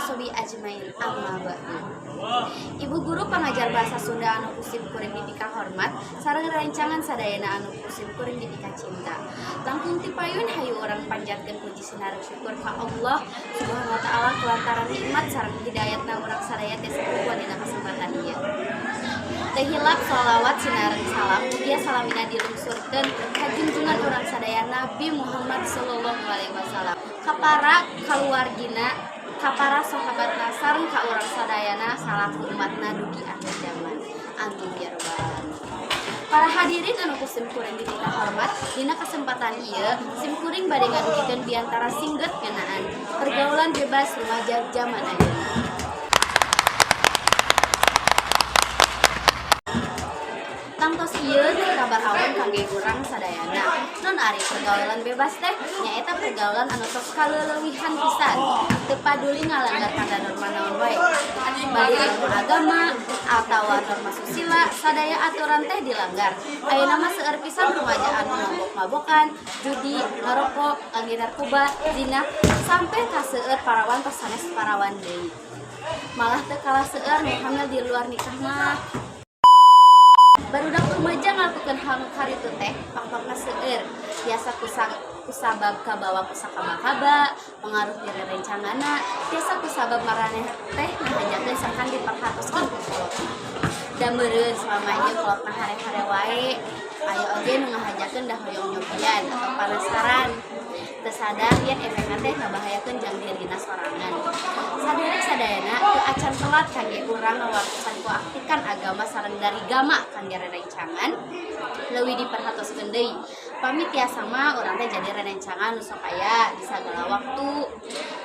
Washabi ajmain. Amma ba'du. Ibu guru pengajar bahasa Sunda anu ku sim kuring dipika hormat sareng rerencangan sadayana anu ku sim kuring dipika cinta. Langkung ti payun, hayu urang panjatkeun puji sinareng syukur ka Allah Subhanahu wa Taala kulantaran nikmat sareng hidayatna urang sadaya tiasa kumpul dina kesempatan ieu. Teu hilap sholawat sinareng salam mugia salamina dilungsurkeun ka junjungan urang sadaya, Nabi Muhammad sallallahu alaihi wasallam, ka para kaluargina, ka para sahabatna, sareng ka urang sadayana salaku umatna dugi akhir zaman. Amin ya rabbal alamin. Para hadirin anu ku sim kuring dipika hormat, dina kesempatan ieu sim kuring bade ngadugikeun biantara singget ngeunaan pergaulan bebas remaja zaman ayeuna. Tangtos ieu teh kabar awam kangge urang sadayana. Naon ari pergaulan bebas teh? Nyaeta pergaulan anu tos kaleulewihan pisan. Teu paduli ngalanggar kana norma naon wae. Balik norma agama atawa norma susila, sadaya aturan teh dilanggar. Ayeuna mah seueur pisan remaja anu mabok-mabokan, judi, ngarokok, ngangge narkoba, zina, sampai ka seueur parawan tos sanes parawan deui. Malah teu kalah seueur nu hamil di luar nikah mah. Barudak remaja ngalakukeun hal nu karitu teh pang-pangna seueur. Tiasa kusabab kabawa ku sakaba-kaba, pengaruh ti rerencanganna, tiasa kusabab maraneh teh ngahajakeun sangkan diperhatoskeun ku kolotna. Da meureun selama ieu kolotna hare-hare wae, aya oge nu ngahajakeun da hoyong nyobian atau panasaran. Teu sadar yen efekna teh ngabahayakeun jang dirina sorangan. Saderek sadayana, teu acan telat kangge urang ngawartosan ku aktikan agama sareng darigama kangge rerencangan leuwih diperhatoskeun deui. Pami tiasa mah urang teh jadi rerencangan nu sok aya di sagala waktu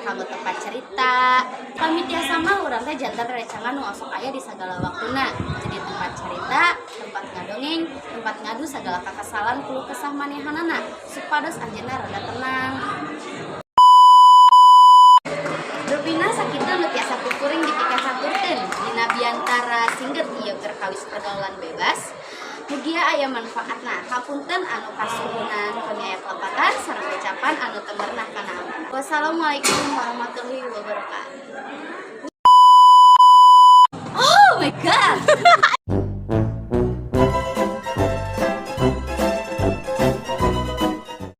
kanggo tempat cerita. Pami tiasa mah urang teh janten rerencangan nu osok aya di sagala waktuna, jadi tempat cerita, tempat ngadongeng, tempat ngadu sagala kakesalan, keluh kesah manehanana, supados anjeunna rada tenang. Rupina sakitu nu tiasa ku kuring dipikahaturkeun dina biantara singget ieu perkawis pergaulan bebas. Mugia aya manfaatna. Hapunten anu kasuhunan, kami aya kalepatan sareng ucapan anu teu merenah kana amanah. Wassalamualaikum warahmatullahi wabarakatuh. Oh my God.